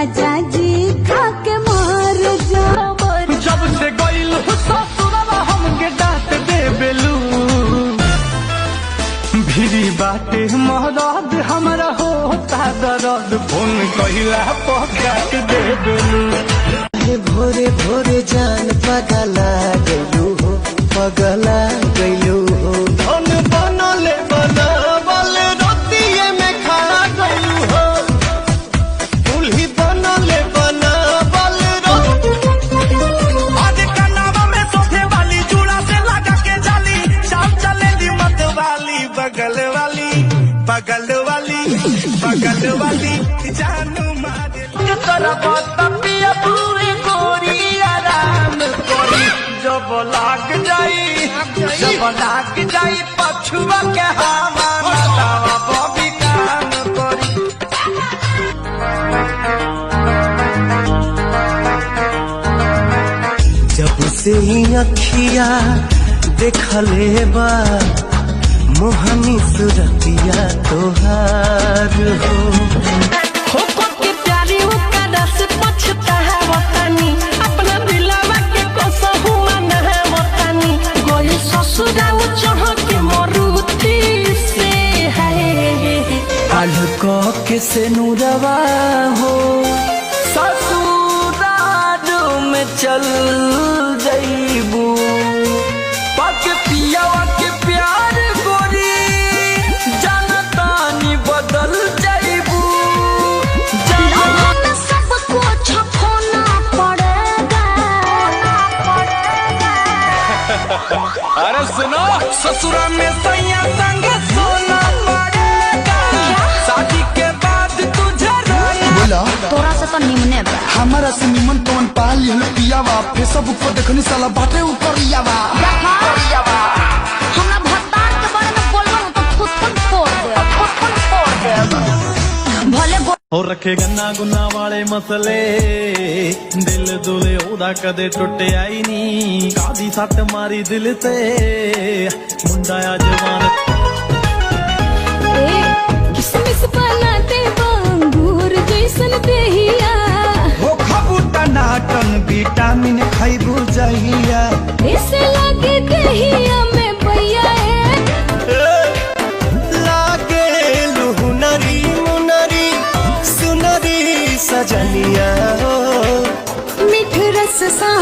राजा जी खाके मार जा। जब से गइल ससुरवा हमके डांट दे बेलू। भिरी बाटे मरद हमरा होता दर्द, फोन कहिला पकाट दे बेलू। भोरे भोरे जान पगला गइलू हो, पगला गइलू हो। धन बनले बनावल रतिये में खा गइलू हो। कुल्ही बनले बनावल आज कनावा में सोफे वाली चूड़ा से लगा के जाली, शाम चलेली मत वाली बगल वाली, बगल वाली, बगल वाली जानू मारे। तोरा पिया पूरी गोरी आराम करी, जब लाग जाई, जब लाग जाई पछुआ के हवा दावा बबी काम करी। जब से ही अखिया देखले बा मोहनी सुरतिया तोहार हो। के प्यारी ओकरा से पछतावतानी, अपना दिलवा के कसहु मनावतानी। गइल ससुरा उ चढ़ के मरुति से है। आलू के से नूरवा हो ससुराल में चल जईबू, पक पियावा के प्यार गोरी जनतानी बदल जईबू। लगन सब कुछ खोना पड़ेगा। अरे सुनो ससुरा में सैया संग सोना पड़ेगा, शादी के बाद तुझे रोना। बोला तोरा से तो निमने बा। हमारा से निमन तोन पाल लिहल पियावा, फेसबुक पर देखनी साला बाटे ऊपर यावा। हमरा भत्तार के बारे में बोलबो न तो थुथुन फोड़ दे, थुथुन फोड़ दे। भले ਹੋ ਰੱਖੇ ਗੰਨਾ ਗੁੰਨਾ ਵਾਲੇ ਮਸਲੇ, ਦਿਲ ਦੁਲ ਉਹਦਾ ਕਦੇ ਟੁੱਟਿਆ ਹੀ ਨਹੀਂ। ਕਾਦੀ ਸੱਟ ਮਾਰੀ ਦਿਲ ਤੇ, ਮੁੰਡਾ ਆ ਜਵਾਨ। किसमिस बनाते अंगूर जैसन देहिया, हो खबू टनाटन विटामिन खैबू जहिया। ऐसे लागे देहिया में भैया ए। लागे लुहुनरी मुनरी सुनरी सजनिया हो। मिठ रस सा